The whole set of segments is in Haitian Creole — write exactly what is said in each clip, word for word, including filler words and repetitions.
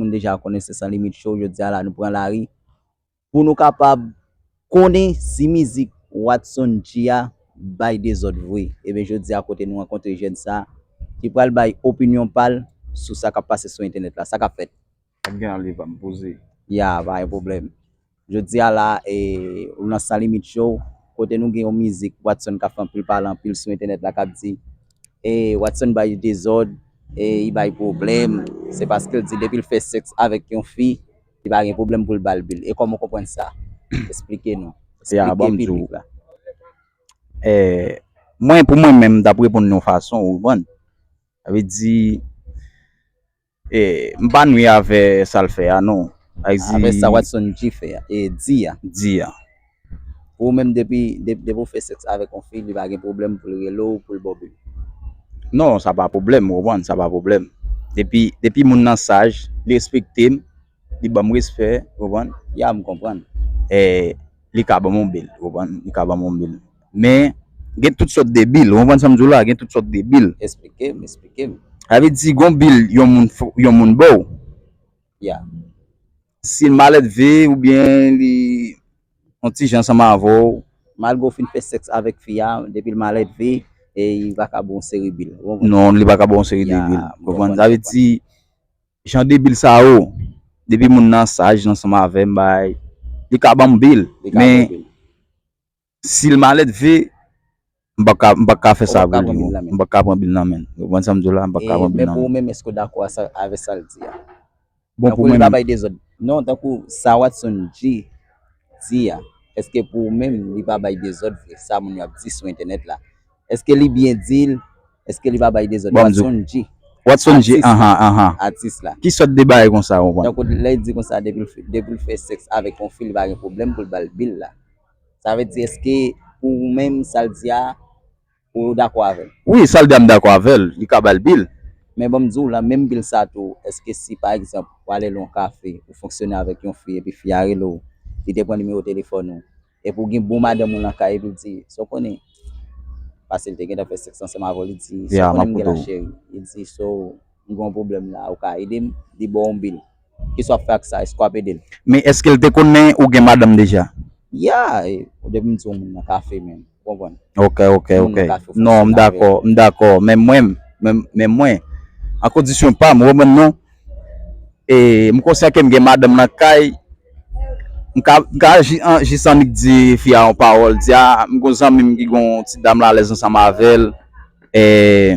Nou deja konnen se San Limit Show, jodi a la nou pran lari pou nou kapab konnen si mizik Watson G a bay dezòd vre. Ebyen, jodi a kote nou rankontre jèn sa ki pral bay opinyon pa l sou sa k ap pase sou entènèt la, sa k ap fèt. Ap gen anlè pa m poze. Ya, pa gen pwoblèm. Jodi a la, e, ou nan San Limit Show, kote nou gen yon mizik Watson k ap fè anpil pale anpil sou entènèt la k ap di, e, Watson bay dezòd, e, li bay pwoblèm, se paske l di depi l fè sèks avèk yon fi, li pa gen pwoblèm pou l ba l bil. E kòman w konprann sa? Eksplike nou. Ya, eksplike piblik la. E, mwen, pou mwen menm, m t ap reponn yon fason, ou konprann? Sa vle di, e, m pa nwi avè sa l fè a, non. Sa vle di, avè sa Watson G fè a, e, di a. Di a. Pou ou menm, depi, de-, depi w fè sèks avèk yon fi, li pa gen pwoblèm pou l rele w, pou l ba w bil. Non, sa pa pwoblèm, ou konprann, sa pa pwoblèm. Depi, depi moun nan saj, li respekte m, li ban m respè, ou konprann? Ya, m konprann. E, li ka ban m yon bil, ou konprann? Li ka ban m yon bil. Men, gen tout sòt de bil, ou konprann sa m di w la? Gen tout sòt de bil. Eksplike m, eksplike m. Sa vle di, gon bil yon moun, fo- yon moun ba w. Ya. Si l malelve oubyen li yon ti jan ansanm avè w. Malgre w fin fè sèks avèk fi a, depi l malelve, e li pa ka ba w yon seri bil. Ou konprann? Non, li pa ka ba w yon seri de bil. Ya, m konprann, m konprann. Sa vle di, jan de bil sa yo, depi moun nan saj, ansanm avè m, bay, li ka ban m bil. Li ka ban w bil. Men, si l malelve, m pa ka, m pa ka fè sa pou li. M pa ka pran bil nan men l. Ou konprann sa m di w la? M pa ka pran bil nan men l. Men pou ou menm, èske w dakò a sa, avè sa l di a? Bon, pou mwen menm. Tankou li pa bay dezòd. Non, tankou sa Watson G di a, èske pou ou menm, li pa bay dezòd vre, sa moun yo ap di sou entènèt la? Èske li byen di l? Èske li pa bay dezòd? Bon, m di w. Watson G. Watson G, atis, anhan, anhan. Atis la. Ki sòt de bagay konsa, ou konprann? Tankou lè l di konsa, depi l fè, depi l fè sèks avèk yon fi, li pa gen pwoblèm pou l ba l bil la. Sa vle di, èske pou ou menm, sa l di a, ou dakò avè l? Wi, sa l di a, m dakò avè l. Li ka ba l bil. Men ban m di w la, menm bil sa tou, èske si, pa egzanp, w ale nan yon kafe, ou fonksyone avèk yon fi, epi fi a rele w, li te pran nimewo telefòn ou, epi w gen bon madanm ou nan kay, epi l di, "So konnen," paske l te gentan fè sèks ansanm avè w, li di, "So konnen m gen la cheri." Li di, "So, m gen yon pwoblèm la, ou ka ede m?" Li ba w yon bil. Kisa w ap fè ak sa? Èske w ap ede l? Men èske l te konnen ou gen madanm deja? Ya, e, depi m di yon moun nan kafe menm, ou konprann? Ok, ok, ok. Non, m dakò, m dakò. Men mwen, men, men mwen, an kondisyon pa m, ou konprann non? E, m konsyan ke m gen madanm nan kay, m ka, m ka ji-, an, jis annik di fi a yon pawòl, di, "A, m gon zanmi m ki gon ti dam la alèz ansanm avè l." E,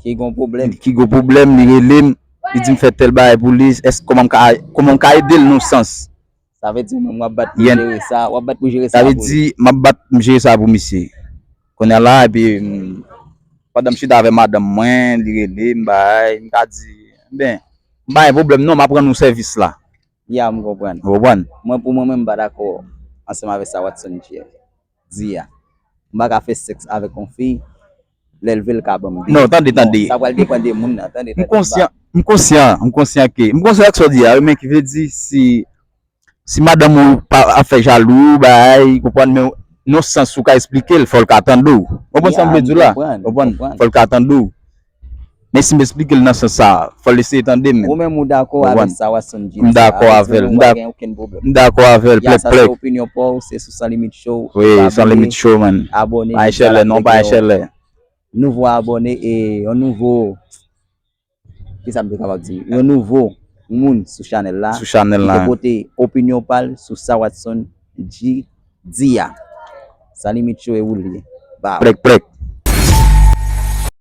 Ki gon pwoblèm. Ki gon pwoblèm, li rele m, li di m fè tèl bagay pou li, èske kòman m ka, kòman m ka ede l nan sans? Sa vle di ou menm w ap bat pou jere sa, w ap bat pou jere sa pou li. Sa vle di, m ap bat m jere sa pou misye. Kounye a la, epi, m, pandan m chita avè madanm mwen, li rele m, bay, m ka di, "Enben, m pa gen pwoblèm non, m ap rann ou sèvis la." Ya, m konprann. Ou konprann? Mwen, pou mwen menm, m pa dakò ansanm avè sa Watson G di a. M pa ka fè sèks avèk yon fi, lè l vle l ka ban m bil. Non, tande, tande. Sa pral depann de moun nan, tande, tande. M konsyan, m konsyan, m konsyan ke, m konsyan ak sa w di a, wi, men ki vle di si, si madanm ou pa ap fè jalou, bay, konprann, men nan sans ou ka eksplike l, fò l ka tande w. Ou konprann sa m vle di w la? Ou konprann? Fò l ka tande w. Men si m eksplike l nan sans sa, fò l eseye tande m. Ou menm ou dakò avèk sa Watson G di a? M dakò avè l. M dakò avè l, plèk, plèk. Ya, sa se opinyon pa w, se sou San Limit Show. Wi, San Limit Show, man. Abòne, pa enchèlè, non, pa enchèlè. Nouvo abòne e yon nouvo, kisa m te kapab di? Yon nouvo moun sou chanèl la. Sou chanèl la. Li te pote opinyon pa l sou sa Watson G di a. San Limit Show e ou l ye. Ba. Plèk, plèk.